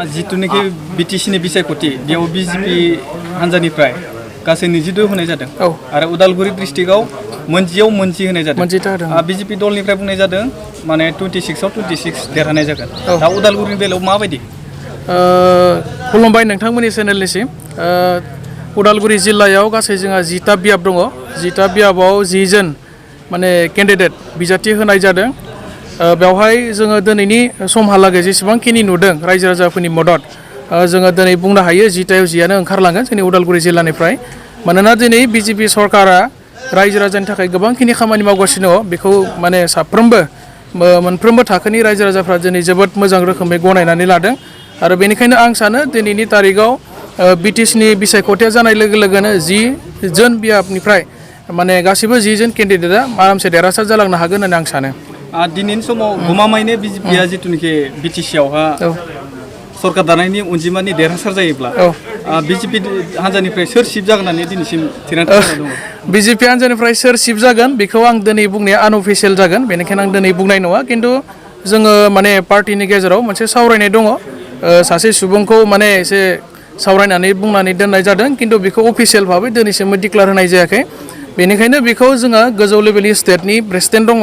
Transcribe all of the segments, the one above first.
जिथुनिखि बिटिसिनि बिसायख'थि बेयाव बिजेपि हान्जानिफ्राय गासै 22 होनाय जादों आरो उदालगुरि डिस्ट्रिक्टआव मोनजियाव मोनजि होनाय जादों बिजेपि दलनिफ्राय बुंनाय जादों माने 26आव 26 देरहानाय जागोन दा उदालगुरिनि बेलायाव माबायदि खुलुमबाय नोंथांमोननि चेनेलनिसिम उदालगुरि जिल्लायाव गासै जोंहा 10टा बियाब दङ 10टा बियाबाव 10 जन माने केन्डिडेट बिजाथि होनाय जादों बेवहाय जोङो दिनैनि समहालागै जेसेबांखिनि नुदों रायजो राजाफोरनि मदद जोङो दिनै बुंनो हायो 10टायाव 10आनो ओंखारलांगोन जोंनि उदालगुरि जिल्लानिफ्राय मानोना दिनै बिजेपि सरकारा रायजो राजानि थाखाय गोबांखिनि खामानि मावगासिनो दङ बेखौ माने साफ्रोमबो मोनफ्रोमबो थाखोनि रायजो राजाफ्रा दिनै जोबोद मोजां रोखोमै गनायनानै लादों आरो बेनिखायनो आं सानो दिनैनि तारिखाव बिटिसिनि बिसायख'थिया जानाय लोगो लोगोनो 10 जन बियाबनिफ्राय माने गासिबो 10 जन केन्डिडेटआ आरामसे देरहासार जालांनो हागोन होननानै आं सानो दिनैनि समाव गमामायैनो बिजेपिया जिथुनिखि बिटिसिआवहा सरकार दानायनि अनजिमानि देरहासार जायोब्ला बिजेपि हान्जानिफ्राय सोर सिफ जागोन होननानै दिनैसिम थिरांथा दङ बिजेपि हान्जानिफ्राय सोर सिफ जागोन बेखौ आं दिनै बुंनाया आनअफिसियेल जागोन बेनिखायनो आं दिनै बुंनाय नङा खिन्थु जोङो माने पार्टिनि गेजेराव मोनसे सावरायनाय दङ सासे सुबुंखौ माने एसे सावरायनानै बुंनानै दोननाय जादों खिन्थु बेखौ अफिसियेल भाबै दिनैसिमबो डिक्लेयार होनाय जायाखै बेनिखायनो बेखौ जोङो गोजौ लेभेलनि स्टेटनि प्रेसिडेन्ट दङ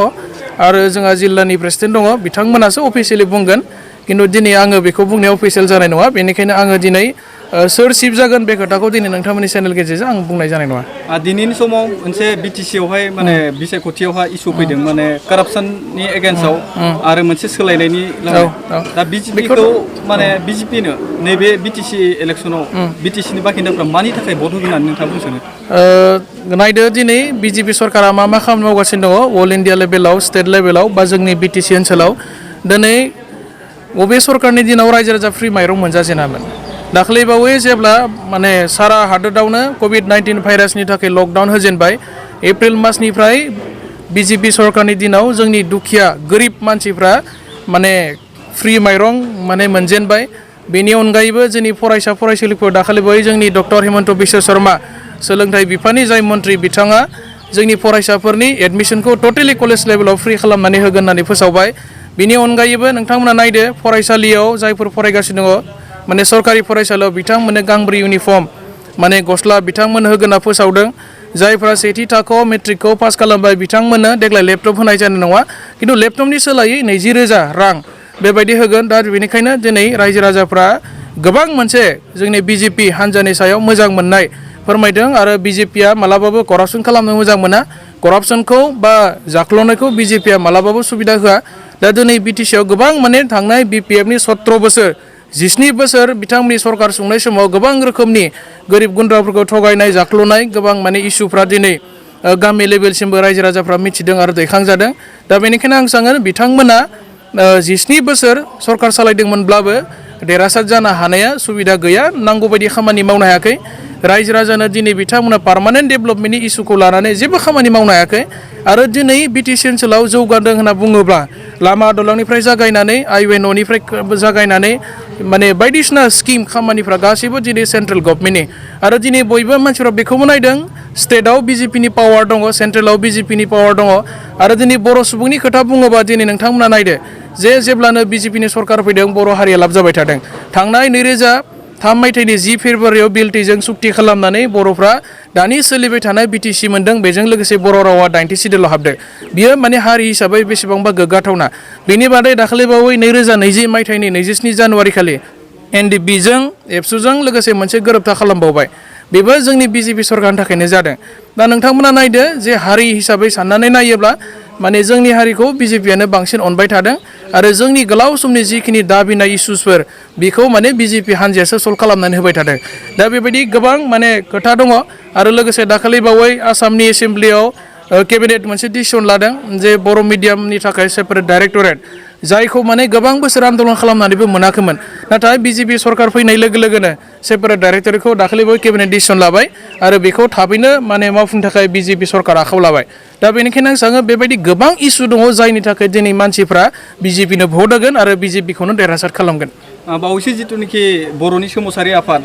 आरो जोंहा जिल्लानि प्रेसिडेन्ट दङ बिथांमोनासो अफिसियेलि बुंगोन खिन्थु दिनै आङो बेखौ बुंनाया अफिसियेल जानाय नङा बेनिखायनो आङो दिनै सोर सिफ जागोन बे खोथाखौ दिनै नोंथांमोननि चेनेल गेजेरजों आं बुंनाय जानाय नङा दिनैनि समाव मोनसे बिटिसिआवहाय माने बिसायख'थियावहाय इसु फैदों माने कारापसननि एगेन्स्टआव आरो मोनसे सोलायनायनि दा बिजेपिखौ माने बिजेपिनो नैबे बिटिसि इलेक्सनाव बिटिसिनि बाखिन्दाफ्रा मानि थाखाय भट होगोन होननानै नोंथाङा बुंनो सानो नायदो दिनै बिजेपि सरकारा मा खामानि मावगासिनो दङ अल इन्डिया लेभेलाव स्टेट लेभेलाव बा जोंनि बिटिसि ओनसोलाव दिनै बबे सरकारनि दिनाव रायजो राजा फ्रि माइरं मोनजाजेनामोन दाख्लैबावै जेब्ला माने सारा हादोरावनो कभिड-19 भाइरासनि थाखाय लकडाउन होजेनबाय एप्रिल मासनिफ्राय बिजेपि सरकारनि दिनाव जोंनि दुखिया गोरिब मानसिफ्रा माने फ्रि माइरं माने मोनजेनबाय बेनि अनगायैबो जोंनि फरायसा फरायसुलिफोर दाखालिबावै जोंनि डक्टर हिमन्त बिश्व शर्मा सोलोंथाइ बिफाननि जाय मन्थ्रि बिथाङा जोंनि फरायसाफोरनि एडमिसनखौ टटेलि कलेज लेभेलाव फ्रि खालामनानै होगोन होननानै फोसावबाय बिनि अनगायैबो नोंथांमोना नायदो फरायसालियाव जायफोर फरायगासिनो दङ माने सरकारि फरायसालियाव बिथांमोननो गांब्रै इउनिफर्म माने गस्ला बिथांमोन होगोन होनना फोसावदों जायफ्रा सेथि थाखोआव मेट्रिकखौ पास खालामबाय बिथांमोननो देग्लाय लेपटप होनाय जानाय नङा खिन्थु लेपटपनि सोलायै 20,000 रां बेबायदि होगोन दा बेनिखायनो दिनै रायजो राजाफ्रा गोबां मोनसे जोंनि बिजेपि हान्जानि सायाव मोजां मोननाय फोरमायदों आरो बिजेपिया मालाबाबो करापसन खालामनो मोजां मोना करापसनखौ बा जाख्ल'नायखौ बिजेपिया मालाबाबो सुबिदा होआ दा दिनै बिटिसिआव गोबां माने थांनाय बिपिएफनि 17 बोसोर 17 बोसोर बिथांमोननि सरकार सुंनाय समाव गोबां रोखोमनि गोरिब गुन्द्राफोरखौ थगायनाय जाख्ल'नाय गोबां माने इसुफ्रा दिनै गामि लेभेलसिमबो रायजो राजाफ्रा मिथिदों आरो दैखांजादों दा बेनिखायनो आं सानो बिथांमोना 17 बोसोर सरकार सालायदोंमोनब्लाबो देरहासार जानो हानाया सुबिदा गैया नांगौ बायदि खामानि मावनो हायाखै रायजो राजानो दिनै बिथांमोना पार्मानेन्ट डेभेलपमेन्टनि इसुखौ लानानै जेबो खामानि मावनो हायाखै आरो दिनै बिटिसि ओनसोलाव जौगादों होनना बुङोब्ला लामा दलांनिफ्राय जागायनानै आइवेन'निफ्राय जागायनानै माने बायदिसिना स्किम खामानिफ्रा गासैबो दिनै सेन्ट्रेल गभर्नमेन्टनि आरो दिनै बयबो मानसिफ्रा बेखौबो नायदों स्टेटआव बिजेपिनि पावार दङ सेन्ट्रेलाव बिजेपिनि पावार दङ आरो दिनै बर' सुबुंनि खोथा बुङोबा दिनै नोंथांमोना नायदो जेब्लानो बिजेपिनि सरकार फैदों बर' हारिया लाब जाबाय थादों थांनाय 2003 मायथाइनि 10 फेब्रुवारियाव बिएलटिजों सुक्ति खालामनानै बर'फ्रा दानि सोलिबाय थानाय बिटिसि मोनदों बेजों लोगोसे बर' रावा 90 सिडिउलाव हाबदों बियो माने हारि हिसाबै बेसेबांबा गोग्गाथावना बेनि बादै दाखालिबावै 2020 मायथाइनि 27 जानुवारि खालि एनडिबिजों एबसुजों लोगोसे मोनसे गोरोबथा खालामबावबाय बेबो जोंनि बिजेपि सरकारनि थाखायनो जादों दा नोंथांमोना नायदो जे हारि हिसाबै साननानै नायोब्ला माने जोंनि हारिखौ बिजेपियानो बांसिन अनबाय थादों आरो जोंनि गोलाव समनि जिखिनि दाबिनाय इसुसफोर बेखौ माने बिजेपि हान्जायासो सल्भ खालामनानै होबाय थादों दा बेबायदि गोबां माने खोथा दङ आरो लोगोसे दाखालिबावै आसामनि एसेम्ब्लियाव केबिनेट मोनसे डिसिसन लादों जे बर' मिडियामनि थाखाय सेपारेट डाइरेक्टरेट जायखौ माने गोबां बोसोर आन्दलन खालामनानैबो मोनाखैमोन नाथाय बिजेपि सरकार फैनाय लोगो लोगोनो सेपारेट डाइरेक्टरेटखौ दाखालिबावै केबिनेट डिसिसन लाबाय आरो बेखौ थाबैनो माने मावफुंनो थाखाय बिजेपि सरकार आखायाव लाबाय दा बेनिखायनो आं सानो बेबायदि गोबां इसु दङ जायनि थाखाय दिनै मानसिफ्रा बिजेपिनो भट होगोन आरो बिजेपिखौनो देरहासार खालामगोन बावैसो जिथुनिखि बर'नि सोमावसारि आफाद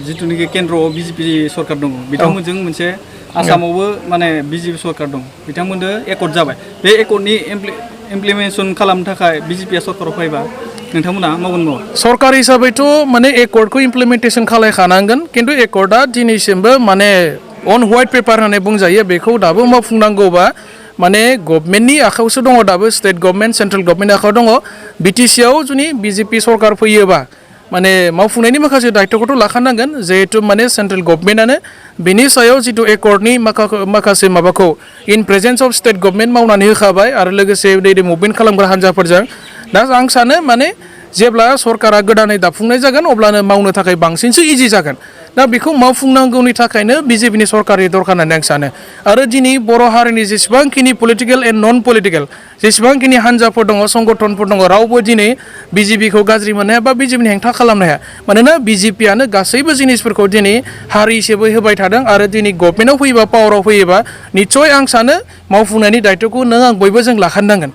जिथुनिखि केन्द्रआव बिजेपि सरकार दङ बिथांमोनजों मोनसे आसामावबो माने बिजेपि सरकार दं बिथांमोनजों एकर्ड जाबाय बे एकर्डनि इमप्लिमेन्टेसन खालामनो थाखाय बिजेपिया सरकाराव फैबा नोंथांमोना मावगोन मावा सरकार हिसाबैथ' माने एकर्डखौ इमप्लिमेन्टेसन खालामखानांगोन खिन्थु एकर्डआ दिनैसिमबो माने अन व्हाइट पेपार होननानै बुंजायो बेखौ दाबो मावफुंनांगौबा माने गभर्नमेन्टनि आखायावसो दङ दाबो स्टेट गभर्नमेन्ट सेन्ट्रेल गभर्नमेन्टनि आखायाव दङ बिटिसिआव जुदि बिजेपि सरकार फैयोबा माने मावफुंनायनि माखासे दायित्वखौथ' लाखानांगोन जिहेतु माने सेन्ट्रेल गभर्नमेन्टआनो बेनि सायाव जिथु एकर्डनि माखासे माबाखौ इन प्रेजेन्स अफ स्टेट गभर्नमेन्ट मावनानै होखाबाय आरो लोगोसे दै मुभमेन्ट खालामग्रा हान्जाफोरजों दा आं सानो माने जेब्ला सरकारा गोदानै दाफुंनाय जागोन अब्लानो मावनो थाखाय बांसिनसो इजि जागोन दा बेखौ मावफुंनांगौनि थाखायनो बिजेपिनि सरकारनि दरकार होननानै आं सानो आरो दिनै बर' हारिनि जेसेबांखिनि पलिटिकेल एन्ड नन पलिटिकेल जेसेबांखिनि हान्जाफोर दङ संगठनफोर दङ रावबो दिनै बिजेपिखौ गाज्रि मोननो हाया बा बिजेपिनि हेंथा खालामनो हाया मानोना बिजेपियानो गासैबो जिनिसफोरखौ दिनै हारि हिसाबै होबाय थादों आरो दिनै गभर्नमेन्टआव फैयोबा पावाराव फैयोबा निस्सय आं सानो मावफुंनायनि दायित्वखौ नों आं बयबो जों लाखानांगोन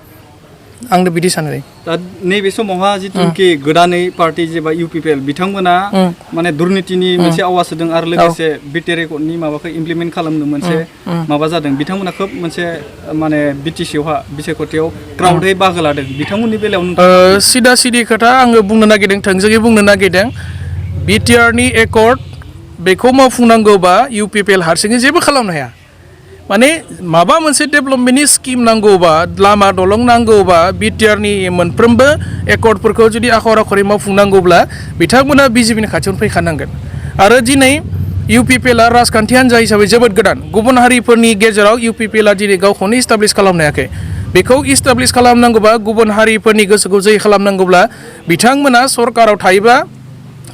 आंनो बिदि सानो दा नैबे समावहा जिथुनिखि गोदानै पार्टि जेबा इउपिपिएल बिथांमोना माने दुर्नितिनि मोनसे आवाज होदों आरो लोगोसे बिटिआर रेकर्डनि माबाखौ इमप्लिमेन्ट खालामनो मोनसे माबा जादों बिथांमोना खोब मोनसे माने बिटिसिआवहा बिसायख'थियाव क्राउडै बाहागो लादों बिथांमोननि बेलायाव सिदा सिदि खोथा आङो बुंनो नागिरदों थोंजोङै बुंनो नागिरदों बिटिआरनि एकर्ड बेखौ मावफुंनांगौबा इउपिपिएल हारसिङै जेबो खालामनो हाया माने माबा मोनसे डेभेलपमेन्टनि स्किम नांगौबा लामा दलं नांगौबा बिटिआरनि मोनफ्रोमबो एकर्डफोरखौ जुदि आखर आखरै मावफुंनांगौब्ला बिथांमोना बिजेपिनि खाथियावनो फैखानांगोन आरो दिनै इउपिपिएलआ राजखान्थि हान्जा हिसाबै जोबोद गोदान गुबुन हारिफोरनि गेजेराव इउपिपिएलआ दिनै गावखौनो इस्टाब्लिश खालामनो हायाखै बेखौ इस्टाब्लिश खालामनांगौबा गुबुन हारिफोरनि गोसोखौ जै खालामनांगौब्ला बिथांमोना सरकाराव थायोबा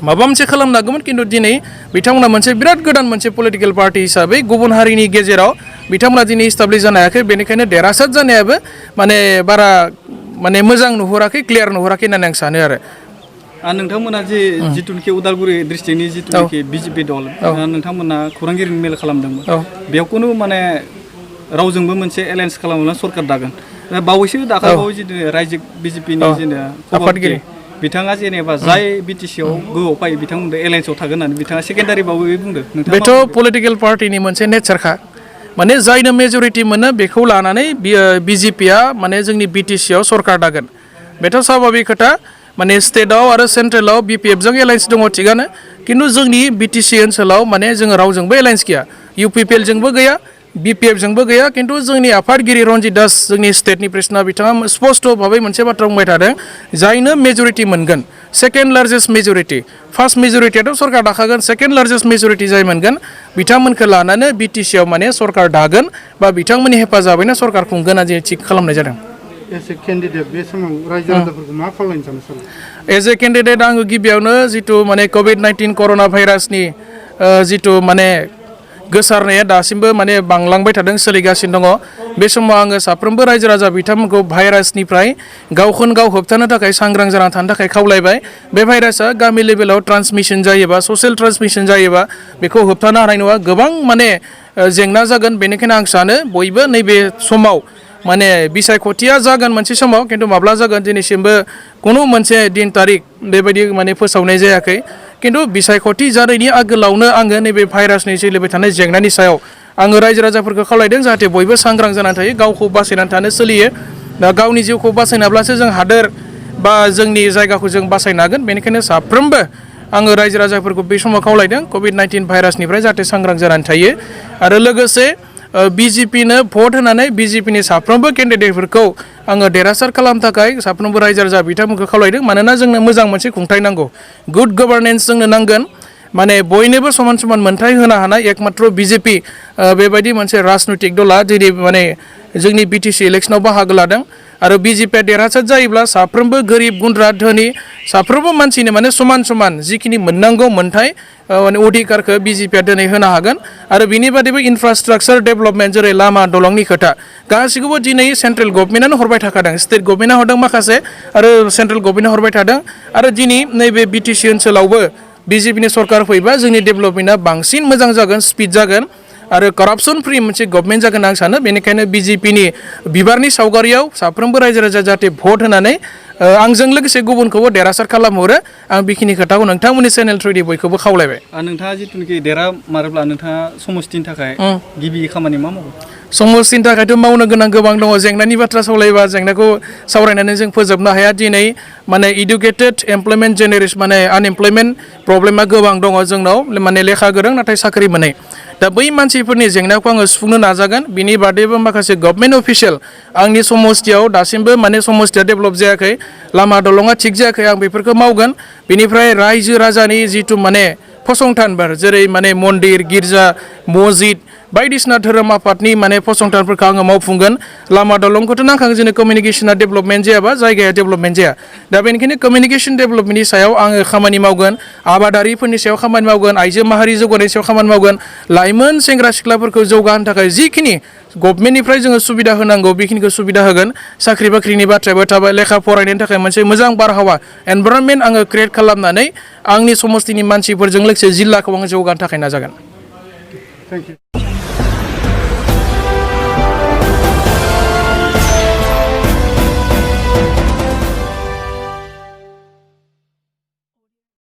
माबा मोनसे खालामनांगौमोन खिन्थु दिनै बिथांमोना मोनसे बिराद गोदान मोनसे पलिटिकेल पार्टि हिसाबै गुबुन हारिनि गेजेराव बिथांमोना दिनै इस्टाब्लिश जानो हायाखै बेनिखायनो देरहासार जानायाबो माने बारा माने मोजां नुहुराखै क्लियार नुहुराखै होननानै आं सानो आरो नोंथांमोना जे जिथुनिखि उदालगुरि डिस्ट्रिक्टनि जिथुनिखि बिजेपि दल नोंथांमोना खौरांगिरिनि मेल खालामदोंमोन बेयाव खुनु माने रावजोंबो मोनसे एलायन्स खालामोब्ला सरकार दागोन बावैसो दाखालिबावै जिथु रायजो बिजेपिनि जेनेबा आफादगिरि बिथाङा जेनेबा जाय बिटिसिआव गोहोआव फैयो बिथांमोनजों एलायन्सआव थागोन होननानै बिथाङा सेकेन्डारिबाबो बुंदों बेथ' पलिटिकेल पार्टिनि मोनसे नेचारखा माने जायनो मेजरिटि मोनो बेखौ लानानै बिजेपिया माने जोंनि बिटिसिआव सरकार दागोन बेथ' स्वाभाबिक खोथा माने स्टेटआव आरो सेन्ट्रेलाव बिपिएफजों एलायन्स दङ थिगानो खिन्थु जोंनि बिटिसि ओनसोलाव माने जोङो रावजोंबो एलायन्स गैया इउपिपिएलजोंबो गैया बिपिएफजोंबो गैया खिन्थु जोंनि आफादगिरि रन्जित दास जोंनि स्टेटनि प्रेसिडेन्टआ बिथाङा स्पष्ट भाबै मोनसे बाथ्रा बुंबाय थादों जायनो मेजरिटि मोनगोन सेकेन्ड लार्जेस्ट मेजरिटि फार्स्ट मेजरिटियाथ' सरकार दाखागोन सेकेन्ड लार्जेस्ट मेजरिटि जाय मोनगोन बिथांमोनखौ लानानै बिटिसिआव माने सरकार दागोन बा बिथांमोननि हेफाजाबैनो सरकार खुंगोन होनना दिनै थिग खालामनाय जादों एज ए केन्डिडेट बे समाव रायजो राजाफोरखौ मा खावलायनो सानो सार एज ए केन्डिडेट आङो गिबियावनो जिथु माने कभिड-19 कर'ना भाइरासनि जिथु माने गोसारनाया दासिमबो माने बांलांबाय थादों सोलिगासिनो दङ बे समाव आङो साफ्रोमबो रायजो राजा बिथांमोनखौ भाइरासनिफ्राय गावखौनो गाव होबथानो थाखाय सांग्रां जाना थानो थाखाय खावलायबाय बे भाइरासआ गामि लेभेलाव ट्रान्समिसन जायोबा ससियेल ट्रान्समिसन जायोबा बेखौ होबथानो हानाय नङा गोबां माने जेंना जागोन बेनिखायनो आं सानो बयबो नैबे समाव माने बिसायख'थिया जागोन मोनसे समाव खिन्थु माब्ला जागोन दिनैसिमबो खुनु मोनसे दिन तारिख बेबायदि माने फोसावनाय जायाखै खिन्थु बिसायख'थि जानायनि आगोलावनो आङो नैबे भाइरासनि सोलिबाय थानाय जेंनानि सायाव आङो रायजो राजाफोरखौ खावलायदों जाहाथे बयबो सांग्रां जानानै थायो गावखौ बासायनानै थानो सोलियो दा गावनि जिउखौ बासायनाब्लासो जों हादोर बा जोंनि जायगाखौ जों बासायनो हागोन बेनिखायनो साफ्रोमबो आङो रायजो राजाफोरखौ बे समाव खावलायदों कभिड-19 भाइरासनिफ्राय जाहाथे सांग्रां जानानै थायो आरो लोगोसे बिजेपिनो भट होनानै बिजेपिनि साफ्रोमबो केन्डिडेटफोरखौ आङो देरहासार खालामनो थाखाय साफ्रोमबो रायजो राजा बिथांमोनखौ खावलायदों मानोना जोंनो मोजां मोनसे खुंथाय नांगौ गुड गभार्नेन्स जोंनो नांगोन माने बयनोबो समान समान मोनथाय होनो हानाय एकमात्र बिजेपि बेबायदि मोनसे राजनैतिक दला दिनै माने जोंनि बिटिसि इलेक्सनाव बाहागो लादों आरो बिजेपिया देरहासार जायोब्ला साफ्रोमबो गोरिब गुन्द्रा धोनि साफ्रोमबो मानसिनो माने समान समान जिखिनि मोननांगौ मोनथाय माने अधिकारखौ बिजेपिया दिनै होनो हागोन आरो बिनि बादैबो इनफ्रास्ट्राक्चार डेभेलपमेन्ट जेरै लामा दलंनि खोथा गासिखौबो दिनै सेन्ट्रेल गभर्नमेन्टआनो हरबाय थाखादों स्टेट गभर्नमेन्टआ हरदों माखासे आरो सेन्ट्रेल गभर्नमेन्टआ हरबाय थादों आरो दिनै नैबे बिटिसि ओनसोलावबो बिजेपिनि सरकार फैबा जोंनि डेभेलपमेन्टआ बांसिन मोजां जागोन स्पिड जागोन आरो करापसन फ्रि मोनसे गभर्नमेन्ट जागोन आं सानो बेनिखायनो बिजेपिनि बिबारनि सावगारियाव साफ्रोमबो रायजो राजा जाहाथे भट होनानै आंजों लोगोसे गुबुनखौबो देरहासार खालामहरो आं बेखिनि खोथाखौ नोंथांमोननि चेनेल थ्रुयै बयखौबो खावलायबाय नोंथाङा जिथुनिखि देरहामारोब्ला नोंथाङा समष्टिनि थाखाय गिबि खामानि मा मावो समष्टिनि थाखायथ' मावनो गोनां गोबां दङ जेंनानि बाथ्रा सावरायबा जेंनाखौ सावरायनानै जों फोजोबनो हाया दिनै माने इडुकेटेड एमप्लयमेन्ट जेनेरेसन माने आनएमप्लयमेन्ट प्रब्लेमा गोबां दङ जोंनाव माने लेखा गोरों नाथाय साख्रि मोनै दा बै मानसिफोरनि जेंनाखौ आङो सुफुंनो नाजागोन बिनि बादैबो माखासे गभर्नमेन्ट अफिसियेल आंनि समष्टियाव दासिमबो माने समष्टिया डेभेलप जायाखै लामा दलङा थिग जायाखै आं बेफोरखौ मावगोन बेनिफ्राय रायजो राजानि जिथु माने फसंथानफोर जेरै माने मन्दिर गिर्जा मस्जिद बायदिसिना धोरोम आफादनि माने फसंथानफोरखौ आङो मावफुंगोन लामा दलंखौथ' नांखागौ जोंनो कमिउनिकेसना डेभेलपमेन्ट जायाबा जायगाया डेभेलपमेन्ट जाया दा बेनिखायनो कमिउनिकेसन डेभेलपमेन्टनि सायाव आङो खामानि मावगोन आबादारिफोरनि सायाव खामानि मावगोन आइजो माहारि जौगानायनि सायाव खामानि मावगोन लाइमोन सेंग्रा सिख्लाफोरखौ जौगाहोनो थाखाय जिखिनि गभर्नमेन्टनिफ्राय जोङो सुबिदा होनांगौ बेखिनिखौ सुबिदा होगोन साख्रि बाख्रिनि बाथ्रायाबो थाबाय लेखा फरायनायनि थाखाय मोनसे मोजां बारहावा एनभाइरनमेन्ट आङो क्रियेट खालामनानै आंनि समष्टिनि मानसिफोरजों लोगोसे जिल्लाखौ आङो जौगानो थाखाय नाजागोन थेंक इउ